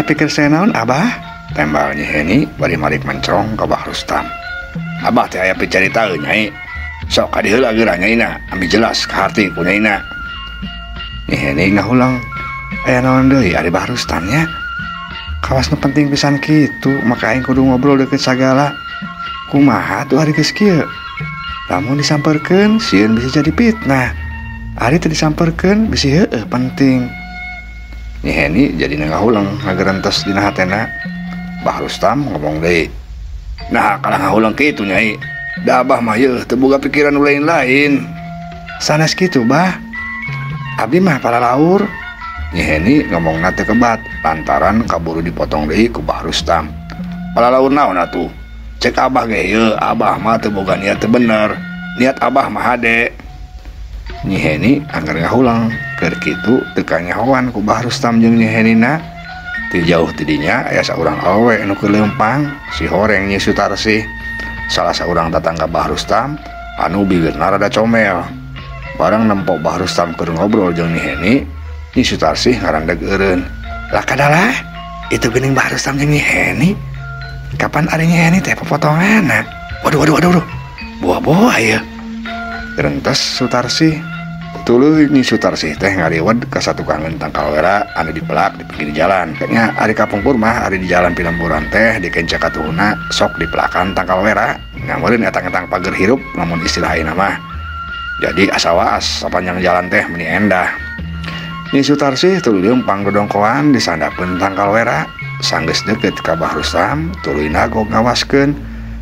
pikir saya naon Abah? Tembal Nyi Heni bari marik mencrong ka Bah Rustam. Abah teh aya picaritaeun Nyai. Sok ka diheula geura Nyaina, ambi jelas kaharti ku Nyaina. Nyi Heni ngahulang, aya naon deui ari Bah Rustam nya? Kawas nu penting pisan kitu, maka aing kudu ngobrol deukeut sagala. Kumaha tuh ari geus kieu? Lamun disamperkeun sieun bisa jadi fitnah. Ari teu disamperkeun bisi heueuh penting. Nyi Heni jadi ngahulang ngagerentes dina hatena. Bah Rustam ngomong deui. Nah, kalah ngahulang kitu Nyai. Da Abah mah yeuh teu boga pikiran nu lain-lain. Sanes kitu, Bah. Abdi mah palalaur. Nyi Heni ngomongna teu kebat lantaran kaburu dipotong deui ku Bah Rustam. Palalaur naon atuh? Cek Abah ge yeuh, Abah mah teu boga niat teu bener. Niat Abah mah hade. Nyi Heni anggar ngahulang keur kitu teu kanyahoan ku Bah Rustam jeung Nyi Henina. Ti jauh ti dinya aya saurang awewe anu keur leumpang, si horeng Nyi Sutarsih. Salah saurang tatangga Bah Rustam anu bibirna rada comel. Barang nempo Bah Rustam keur ngobrol jeung Nyi Heni, Nyi Sutarsih ngarandeg eureun. Lah kadalah, itu geuning Bah Rustam jeung Nyi Heni. Kapan ari Nyi Heni teh popotonganna? Waduh waduh waduh waduh. Buah-buah ieu. Gerentes Sutarsih. Tuluy Nyi Sutarsih teh ngariwed ka satukangeun tangkal wera anu dipelak di pinggir jalan. Nya ari kapungkur mah ari di jalan pilemburan teh dikenca katuhuna sok dipelakan tangkal wera. Ngameureun etang-etang pager hirup lamun istilah ayeuna mah. Jadi asa waas sapanjang jalan teh meni endah. Nyi Sutarsih tuluy leumpang dodongkoan disandapeun tangkal wera. Sanggeus deukeut ka Bah Rustam tuluy nagog ngawaskeun.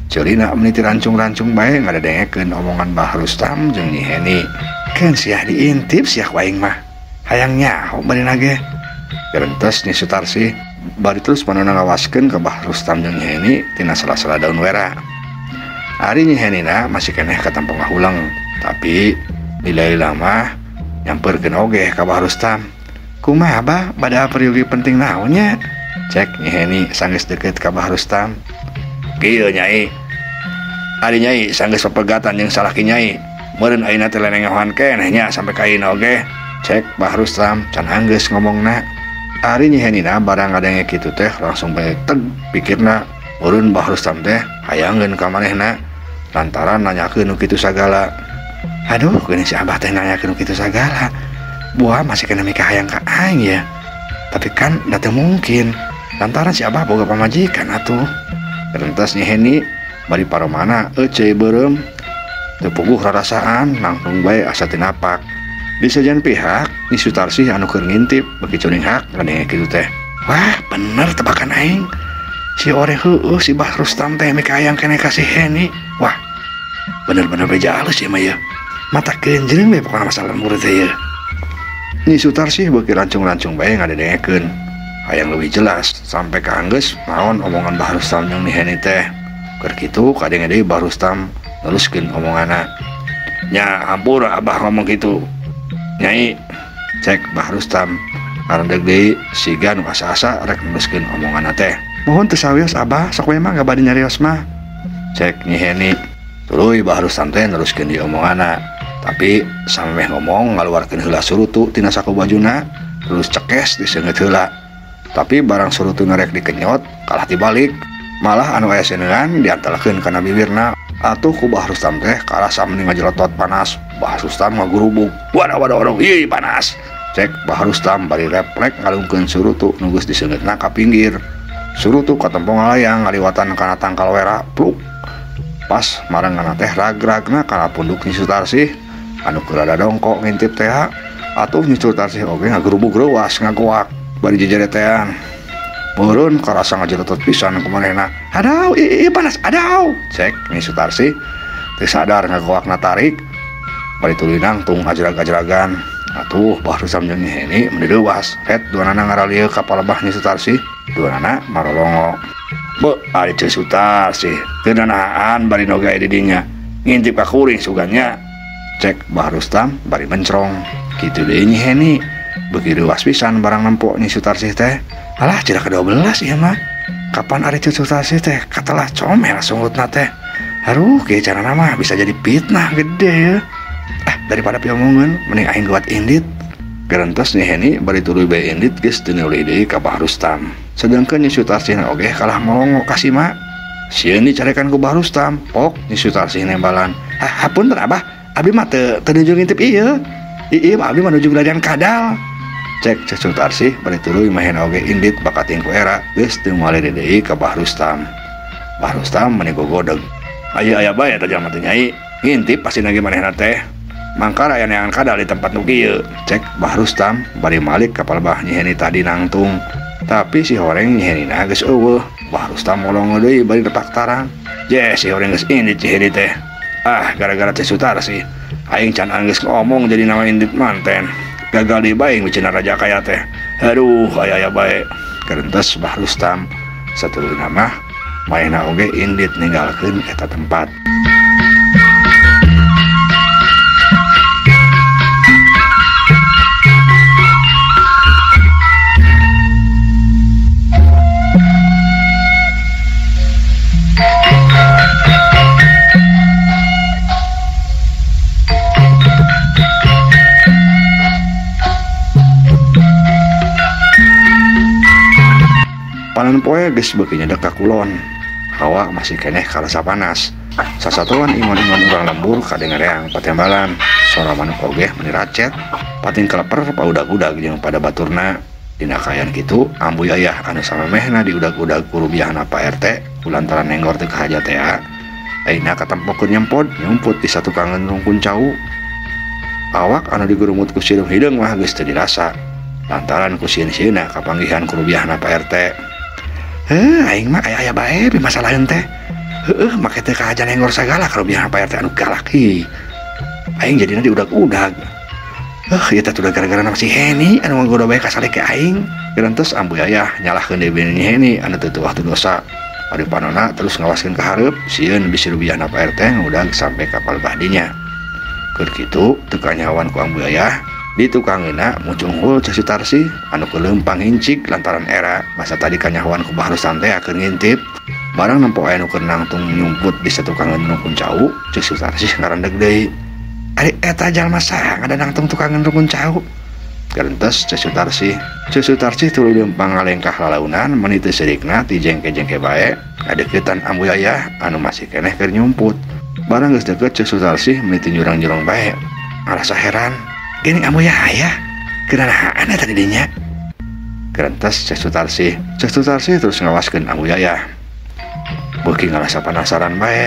Ceulina meni tirancung-rancung bae ngadedengekeun omongan Bah Rustam jeung Nyi Heni. Keun siah diintip siah ku aing mah. Hayang nyaho bari nage. Gerentes Nyi Sutarsih bari terus panona ngawaskeun ka Bah Rustam jeung Nyi Heni tina sela-sela daun wera. Ari Nyi Henina masih keneh katempo ngahuleng, tapi lila-lila mah nyamperkeun oge ka Bah Rustam. Kumaha Bah, bada peryogi penting naon nya? Cek Nyi Heni sanggeus deukeut ka Bah Rustam. Kieu Nyai. Ari Nyai sanggeus pepegatan jeung salaki Nyai. Meureun ayeuna teh lenengahan keneh nya sampe ka ayeuna oge. Cek Bah Rustam can anggeus ngomongna. Ari Nyi Henina barang ngadenge kitu teh langsung bae teg pikirna. Meureun Bah Rustam teh hayangeun ka manehna lantaran nanyakeun nu kitu sagala. Aduh, geuning si Abah teh nanyakeun nu kitu sagala. Buah masih kena mikahayang ka aing ya. Tapi kan da teu mungkin lantaran si Abah boga pamajikan atuh. Gerentes Nyi Heni bari paromana euceuy beureum. Teu puguh rarasaan nangtung bae asa teu napak. Di sejen pihak Nyi Sutarsih anu keur ngintip beuki curinghak ngadenge kitu teh. Wah, bener tebakan aing. Si oreh heueuh si Bah Rustam teh mikahayang keneh ka si Heni. Wah, bener-bener beja alus ieu mah ieu. Mata keunjreung we pokona masalah murid teh ieu. Nyi Sutarsih beuki rancung-rancung bae ngadengekeun. Hayang leuwih jelas sampe ka anggeus naon omongan Bah Rustam jeung Nyi Heni teh. Keur kitu kadenge deui Bah Rustam neruskeun omonganna. Nya hampura Abah ngomong kitu. Nyai, cek Bah Rustam ngarendeg deui siga nu asa-asa rek neruskeun omonganna teh. Mohon teu sawios Abah, sok we mah gabadi nyarios mah. Cek Nyi Heni. Tuluy Bah Rustam teh neruskeun deui omonganna. Tapi samemeh ngomong ngaluarkeun heula surutu tina saku bajuna, terus cekes diseungeut heula. Tapi barang surutu rek dikenyot kalah dibalik. Malah anu aya seuneungan diantelakeun kana bibirna. Atuh ku Bah Rustam teh karasa meni ngajelotot panas. Bah Rustam ngagurubug. Waduh waduh waduh, ih panas. Cek Bah Rustam bari reflek ngalungkeun surutu nu geus diseungeutna ka pinggir. Surutu katempo ngalayang ngaliwatan kana tangkal wera, pluk. Pas marengana teh rag-ragna kana punduk Nyi Sutarsih anu keur rada dongkok ngintip teh. Atuh Nyi Sutarsih oge ngagurubug reuas ngagoak bari jejeretean. Meureun karasa ngajelotot pisan ku manehna. Aduh, ih panas, aduh. Cek Nyi Sutarsih teu sadar ngagoakna tarik. Bari tuluy nangtung ngajrag-ajragan. Atuh Bah Rustam jeung Nyi Heni meni leuwas. Het duanana ngaralieu ka palebah Nyi Sutarsih, duanana marolongo. Beuh, ari Ceu Sutarsih teu nanahaan bari noga di dinya. Ngintip ka kuring sugan nya. Cek Bah Rustam bari mencrong. Kitu deui Nyi Heni. Beuki leuwas pisan barang nempo Nyi Sutarsih teh. Alah, cira ke-12 ieu mah. Kapan ari Ceu Sutarsih teh katelah comel sungutna teh. Aduh, kieu carana mah bisa jadi fitnah gede ya. Ah, daripada piomongeun mending aing geuwat indit. Gerentes Nyi Heni bari tuluy bae indit geus teu nulih deui ka Bah Rustam. Sedangkan Nyi Sutarsih oge kalah molongo ka Sima. Sieun dicarekan ku Bah Rustam, pok Nyi Sutarsih nembalan. "Hah, hapunten Abah, abdi mah teu nuju ngintip ieu. Ieu mah abdi mah nuju geladian kadal." Cek Ceu Sutarsih bari tuluy mahena oge indit bakating ku era geus teu moal deui ka Bah Rustam. Bah Rustam meni gogodeg. Aya bae eta jalma teh Nyai, ngintip pasti nage manehna teh. Mangkar aya neangan kadal di tempat nu kieu. Cek Bah Rustam bari malik ka palebah Nyi Heni tadi nangtung. Tapi si horeng Nyi Henina geus eueuh. Bah Rustam molongo deui bari nepak tarang. Je si horeng geus indit Nyi Heni teh. Ah, gara-gara Ceu Sutarsih. Aing can geus ngomong jadi nama indit manten. Gagal deui bae micina raja kaya teh. Aduh, aya-aya bae. Gerentes Bah Rustam. Satuluyna mah manehna oge indit ninggalkeun eta tempat. Panon poe geus beuki nyedek ka kulon. Hawa masih keneh karasa panas. Sasatoan ingon-ingon urang lembur kadengereang patembalan. Sora manuk oge meni racet. Pating keleper paudag-udag jeung pada baturna. Dina kaayaan kitu ambu yayah anu samemehna diudag-udag ku rubiahna Pak RT kulantaran nenggor teu kahaja tea. Ayeuna katempokeun nyempod nyumput di satukangeun rungkun cau. Awak anu digurumut ku sireum hideung mah geus teu dirasa. Lantaran ku sieun-sieunna kapanggihan ku rubiahna Pak RT. Heuh, aing mah aya-aya bae bi masalaheun teh. Heueuh, make teu kahaja nenggor sagala ka rubiahna Pak RT anu galak hi. Aing jadina diudag-udag. Heuh, ieu teh udah gara-gara nama si Heni anu ngagoda bae ka saleh ke aing. Gerantos ambu yayah nyalahkeun deui Nyi Heni anu teu tuah teu dosa. Bari panona terus ngawaskeun ka hareup, sieun bisi rubiahna Pak RT ngudag sampe ka palebah dinya. Keur kitu teu kanyahoan ku ambu yayah. Di tukangeuna mucunghul Ceu Sutarsih anu keuleumpang hincik lantaran era masa tadi kanyahoan ku Bah Rustam teh keur ngintip. Barang nempo aya nu keur nangtung nyumput di satukangeun rungkun cau, Ceu Sutarsih ngarendeg deui. Ari eta jalma saha ngada nangtung tukangeun rungkun cau? Gerentes Ceu Sutarsih. Ceu Sutarsih tuluy leumpang ngalengkah lalaunan meni teu seurikna ti jengke-jengke bae ngadeukeutan ambu yayah anu masih keneh keur nyumput. Barang geus deukeut Ceu Sutarsih meni teu nyurang-nyurang bae. Ngarasa heran. Gini ambu yayah, kenanahan eta di dinya. Gerentes Ceu Sutarsih. Ceu Sutarsih terus ngawaskeun ambu yayah. Beuki ngarasa penasaran bae.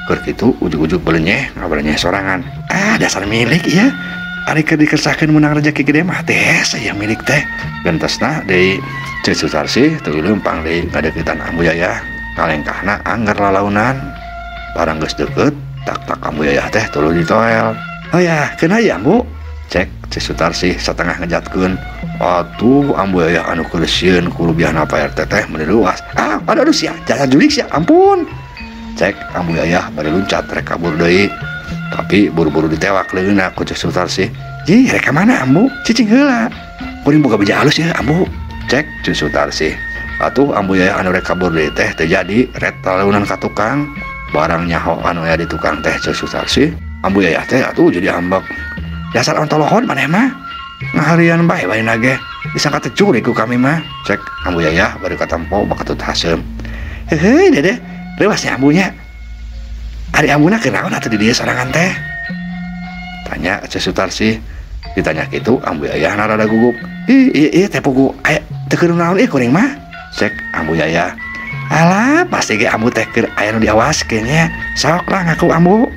Keur kitu ujug-ujug belenyeh ngabelenyeh sorangan. Ah, dasar milik ieu. Ari keur dikersakeun meunang rejeki gede mah teh saya milik teh. Gentesna deui Ceu Sutarsih tuluy leumpang deui ngadeuketan ambu yayah. Ngalengkahna angger lalaunan. Barang geus deukeut, tak-tak ambu yayah teh tuluy ditoel. Oh ya, keuna ya ambu. Cek Ceu Sutarsih satengah ngejatkeun. Atuh ambu yayah anu keur sieun ku rubiahna Pak RT teh meuni luas. Ah, aduh sia, jasa jurik sia, ampun. Cek ambu yayah bari luncat rek kabur deui. Tapi buru-buru ditewak leungeunna ku Ceu Sutarsih. Jih, rek ka mana ambu? Cicing heula. Kuring boga beja halus ya ambu. Cek Ceu Sutarsih. Atuh ambu yayah anu rek kabur deui teh teu jadi, rek taleunan ka tukang. Barang nyaho anu aya di tukang teh Ceu Sutarsih, ambu yayah teh atuh jadi ambek. Dasar ontolohon maneh mah. Ngaharian bae bae nage. Disangka teh curi ku kami mah. Cek ambu yayah bari katempo bakatut haseum. Heuheuy dede, leuwasnya ambunya. Ari ambuna keur naon atuh di dieu sorangan teh? Tanya Ceu Sutarsih. Ditanya kitu ambu yayah rada gugup. Ih, ieu teh pugu aya teu keur naon ieu kuring mah. Cek ambu yayah. Alah, pasti ge ambu teh keur aya nu diawaskeun nya. Sok lah ngaku ambu.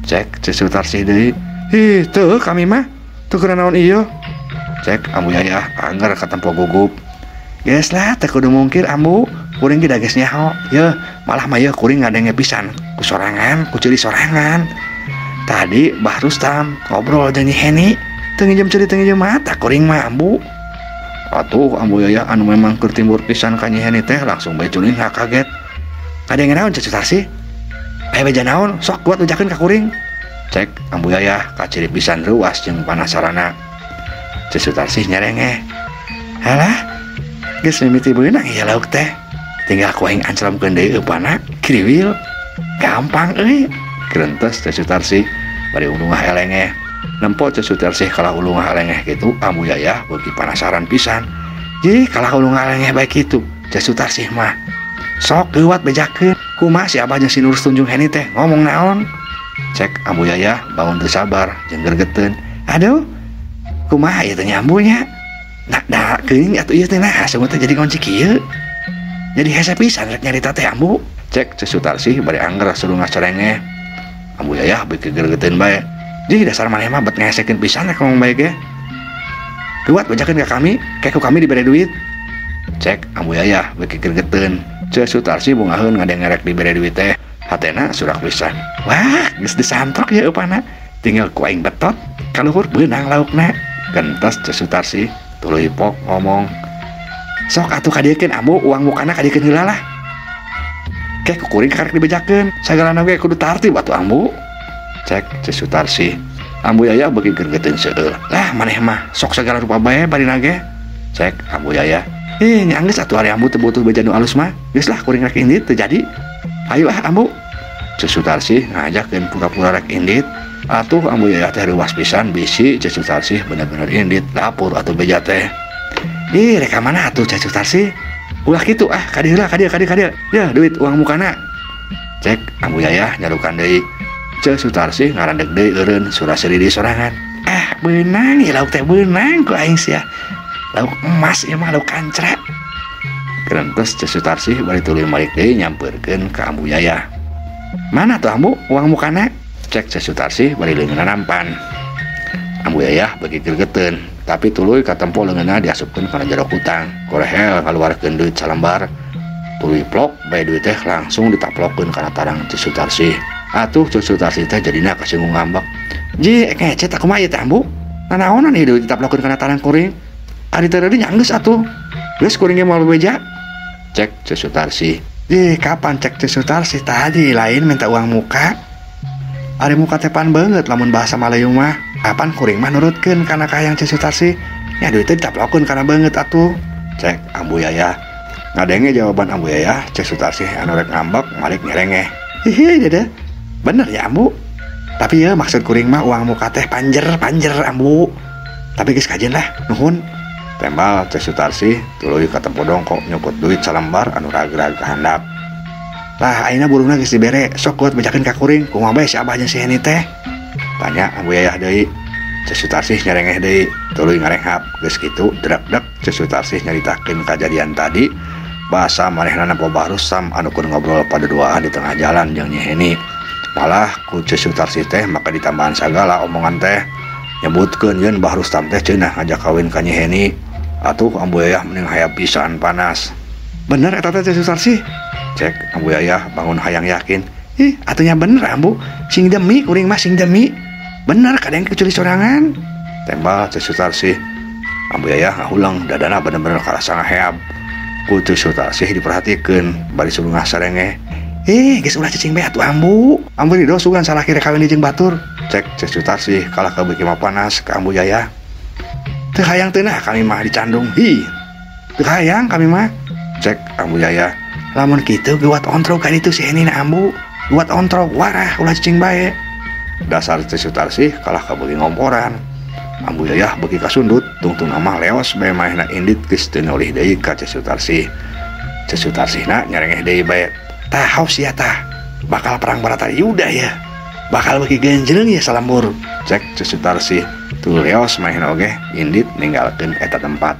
Cek Ceu Sutarsih deui. Ih, teu kami mah teu keur naon ieu. Cek ambu yayah angger katempo gugup. Geus lah teu kudu mungkir ambu, kuring ge da geus nyaho. Yeuh, malah mah yeuh kuring ngadenge pisan ku sorangan, ku ceuli sorangan. Tadi Bah Rustam ngobrol jeung Nyi Heni, teu nginjem ceuli teu nginjem mata kuring mah ambu. Atuh ambu yayah anu memang keur timbur pisan ka Nyi Heni teh langsung bae culingha kaget. Ngadenge naon Ceu Sutarsih? Aya beja naon? Sok kuat ujakeun ka kuring. Cek ambu yayah kaciri pisan ruas jeung panasarana. Ceu Sutarsih nyerengeh. Halah, geus mimiti beunang ieu lauk teh. Tinggal ku aing ancramkeun deui eupana kriwil. Gampang euy. Gerentes Ceu Sutarsih bari undungah elengeh. Nempo Ceu Sutarsih kalah ulung ngalengeh kitu Ambu Yayah beuki panasaran pisan. Jih kalah ulung ngalengeh bae kitu Ceu Sutarsih mah. Sok geuwat bejakeun. Kumaha si Abah jeung si Nurus Tunjung Heni teh ngomong naon? Cek Ambu Yayah bangun teu sabar jeung gergeteun. Aduh, kumaha ieu teh nya ambunya? Nah, nah geuning atuh ieu teh nah semua teh jadi ngonci kieu. Jadi hese pisan rek nyarita teh ambu. Cek Ceu Sutarsih bari angger sulungah cerengeh. Ambu Yayah beuki gergeteun bae. Jih dasar maneh mah bet ngesekeun pisan rek ngomong bae ge. Kuat bejakeun ka kami, ke ku kami dibere duit. Cek Ambu Yayah beuki gergeteun. Ceu Sutarsih bungaheun ngadengerek dibere duit teh. Hatena surak pisan. Wah, geus disantrok ya eupana. Tinggal ku aing betot, kaluhur beunang laukna. Gentos Ceu Sutarsih tuluy pok ngomong. Sok atuh kadiekeun ambu uang mukana kadiekeun heula lah. Ke ku kuring karek dibejakeun, sagalana ge kudu tartib atuh ambu. Cek Ceu Sutarsih. Ambu Yayah beuki gergeteun seueur. Lah maneh mah sok sagala rupa bae barina ge. Cek Ambu Yayah. Ih, nya geus atuh ari ambu teu butuh beja nu alus mah. Geus lah kuring rek indit teu jadi. Ayo ah ambu. Ceu Sutarsih ngajakeun pura-pura rek indit. Atuh Ambu Yayah teh reuwas pisan bisi Ceu Sutarsih bener-bener indit dapur atuh beja teh. Ih, rek ka mana atuh Ceu Sutarsih? Ulah kitu ah, ka dieu heula, ka dieu, ka dieu, ka dieu. Ya, duit uang mukana. Cek Ambu Yayah nyarukan deui. Ceu Sutarsih ngarandeg deui eureun sura-seuri di sorangan. Ah, beunang ieu lauk teh beunang ku aing sia. Lauk emas ieu mah lauk kancra. Gerentes Ceu Sutarsih bari tuluy malik deui nyampeurkeun ka Ambu Yayah. Mana tuh ambu uang mukana? Cek Ceu Sutarsih bari leungeunna nampan. Ambu Yayah beuki gregeteun, tapi tuluy katempo leungeunna diasupkeun kana jero kutang. Korehel ngaluarkeun duit salembar. Tuluy plok bae duit teh langsung ditaplokeun kana tarang Ceu Sutarsih. Atuh Ceu Sutarsih teh jadina kasinggung ngambek. Ji, ngecet aku mah ieu teh ambu. Nanaonan ieu duit ditaplokeun kana tarang kuring? Ari teu reudi nya geus atuh. Geus kuring ge moal bebeja. Cek Ceu Sutarsih. Ih, kapan cek Ceu Sutarsih tadi lain minta uang muka. Ari muka teh pan beungeut lamun bahasa Malayu mah. Kapan kuring mah nurutkeun kana kahayang Ceu Sutarsih? Nya duit teh ditaplokeun kana beungeut atuh. Cek Ambu Yayah. Ngadenge jawaban Ambu Yayah, Ceu Sutarsih anu rek ngambek malik nyerengeh. Hihi dede. Bener ya ambu. Tapi ya maksud kuring mah uang muka teh panjer-panjer ambu. Tapi geus kajen lah, nuhun. Tembal Ceu Sutarsih tuluy katempo dongkok nyokot duit salembar anu ragrag kahandap. Lah ayeuna buruhna geus dibere, sok kuat bejakeun ka kuring, kumaha bae si Abah jeung si Heni teh? Tanya Ambu Yayah deui. Ceu Sutarsih nyerengeh deui, tuluy ngarenghap. Geus kitu drekdek Ceu Sutarsih nyaritakeun kajadian tadi. Basa manehna nempo Bah Rustam anu keur ngobrol paduduaan di tengah jalan jeung Nyi Heni. Malah ku Ceu Sutarsih teh maka ditambahan sagala omongan teh nyebutkeun yeun Bah Rustam teh cenah ngajak kawin ka Nyi Heni. Atuh Ambu Yayah mending hayang pisan panas. Bener eta teh Ceu Sutarsih? Cek Ambu Yayah bangun hayang yakin. Ih, atunya bener ambu, sing demi kuring mah sing demi. Bener kadang keculi sorangan. Tembal Ceu Sutarsih. Ambu Yayah ngahulang dadana bener-bener karasa ngaheab. Ku Ceu Sutarsih diperhatikeun bari sulungah sarengeh. Ih, geus ulah cicing bae atuh ambu. Ambu ridho sugan salah kira kawin jeung batur. Cek Ceu Sutarsih kalah ka beuki mah panas ka Ambu Yayah. Teu hayang teu nah kami mah dicandung. Hi. Teu hayang kami mah. Cek Ambu Yayah. Lamun kitu geuwat ontrog ka ditu si Heni na ambu. Geuwat ontrog warah ulah cicing bae. Dasar Ceu Sutarsih kalah ka beuki ngomporan. Ambu Yayah beuki kasundut, tungtungna mah leos bae manehna indit geus teu nolih deui ka Ceu Sutarsih. Ceu Sutarsihna nyarengeh deui bae. Tah haus ya tah. Bakal perang Baratayuda ya. Bakal beuki genjleng ya salembur. Cek Ceu Sutarsih. Tuh leos manehna oge indit ninggalkeun eta tempat.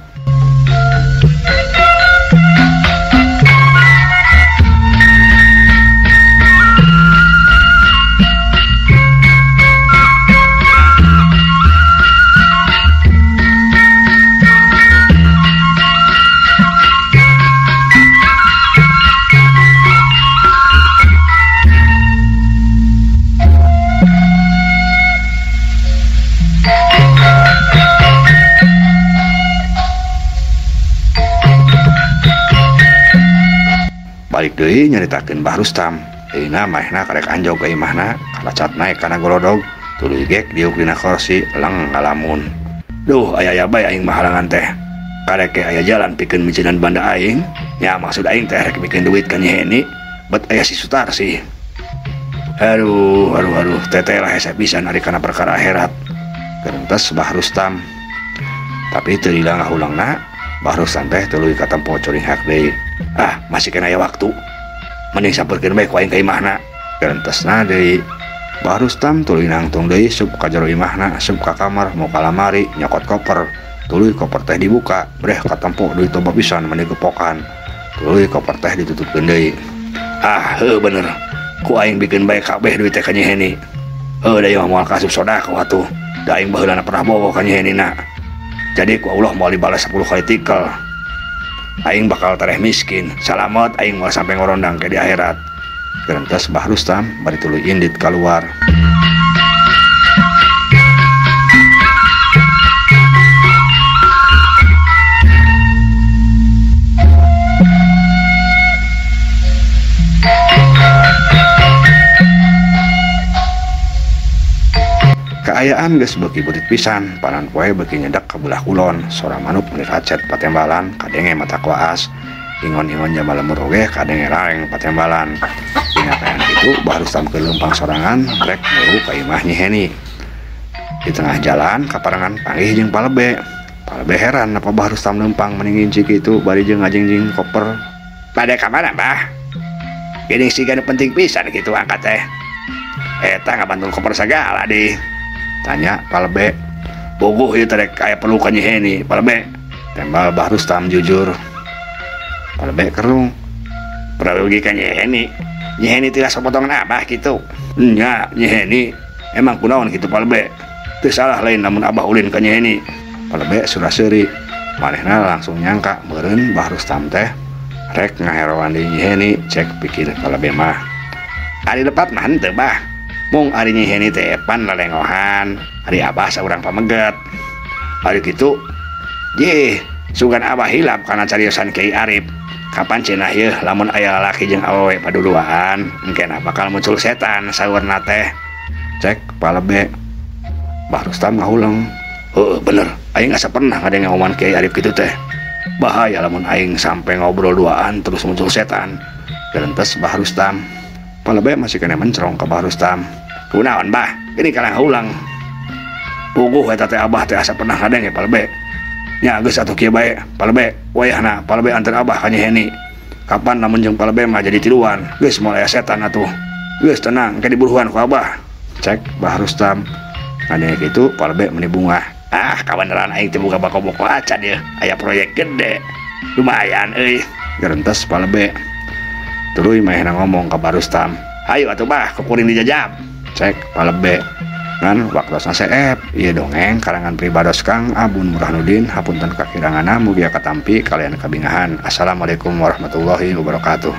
Balik deui nyaritakeun Bah Rustam. Ayeuna manehna karek anjog ka imahna, kalacat naek kana golodog, tuluy gek diuk dina kursi leng ngalamun. Duh, aya-aya bae aing mah halangan teh. Karek ge aya jalan pikeun miceunnan banda aing. Nya maksud aing teh rek mikeun duit ka Nyi Heni, bet aya si Sutarsih. Aduh, aduh, aduh, teteh lah hese pisan ari kana perkara akhirat. Gerentes Bah Rustam. Tapi teu lila ngahulengna, Bah Rustam teh tuluy katempo curinghak deui. Ah, masih kena aya waktu. Mending sampeurkeun bae ku aing ka imahna. Gerentesna deui. Bah Rustam tuluy nangtung deui sup ka jero imahna, asup ka kamar, muka lamari, nyokot koper. Tuluy koper teh dibuka, breh katempo duit loba pisan meni gepokan. Tuluy koper teh ditutupkeun deui. Ah, heuh bener. Ku aing bikeun bae kabeh duit teh ka Nyi Heni. Heuh da ieu mah moal kaasup sedekah atuh. Da aing baheulana pernah bogoh ka Nyi Heni na. Jadi ku Allah moal dibalas 10 kali tikel. Aing bakal tereh miskin. Salamet aing moal sampe ngorondang ke di akhirat. Gerentes Bah Rustam bari tuluy indit kaluar. Kaayaan geus beuki burit pisan, panan poe beuki nyedak ka belah kulon, sora manuk meuni racet patembalan, kadenge mata koas, ingon-ingon jama lemur oge kadenge raeng patembalan. Dina kaayaan kitu, Bah Rustam keur leumpang sorangan rek muru ka imah Nyi Heni. Di tengah jalan kaparengan panggih jeung Palebe. Palebe heran napa Bah Rustam leumpang meni nginci kitu bari jeung ngajingjing koper. Bade ka mana, Bah? Geuning siga nu penting pisan kitu angkat teh. Eta ngabantul koper sagala dih. Tanya Palebe. Bogoh ieu teh rek aya perlu ka Nyi Heni, Palebe. Tembal Bah Rustam jujur. Palebe kerung. Prayogi ka Nyi Heni. Nyi Heni tilas potongan abah kitu. Nya Nyi Heni emang kunaon kitu Palebe. Teu salah lain lamun abah ulin ka Nyi Heni. Palebe sura-seuri. Manehna langsung nyangka meureun Bah Rustam teh rek ngaheroan di Nyi Heni, cek pikir Palebe mah. Ari lepat mah henteu bah. Mung ari Nyi Heni teh pan lelengohan, ari abah saurang pameget. Ari kitu, jeh, sugan abah hilap kana cariosan Kiai Arif. Kapan cenah yeuh lamun aya lalaki jeung awewe paduduaan, engkena bakal muncul setan saurna teh. Cek Palebe. Bah Rustam ngahuleng. Heuh bener, aing asa pernah ngadenge omongan Kiai Arif kitu teh. Bahaya lamun aing sampe ngobrol duaan terus muncul setan. Gerentes Bah Rustam. Palebe masih kena mencrong ka Bah Rustam. Kunaon bah, gini kalah ulang. Puguh eta teh abah teh asa pernah ngadenge Palebe. Nya geus atuh kieu bae, Palebe, wayahna Palebe anter abah ka Nyi Heni. Kapan lamun jeung Palebe mah jadi tiluan, geus moal aya setan atuh. Geus tenang, engke diburuhan ku abah. Cek Bah Rustam. Ngadenge kitu Palebe meni bungah. Ah, kabeneran aing teh boga bako-boko acan ieu, aya proyek gede. Lumayan euy. Gerentes Palebe. Tuluy manehna ngomong ka Bah Rustam. Hayu atuh bah, kukuring dijajab. Cek Palebe. Ngan waktosna seep, ieu dongeng karangan pribados Kang Abun Murah Nudin, hapunten kakiranganna mugia katampi kalian kabingahan. Assalamualaikum warahmatullahi wabarakatuh.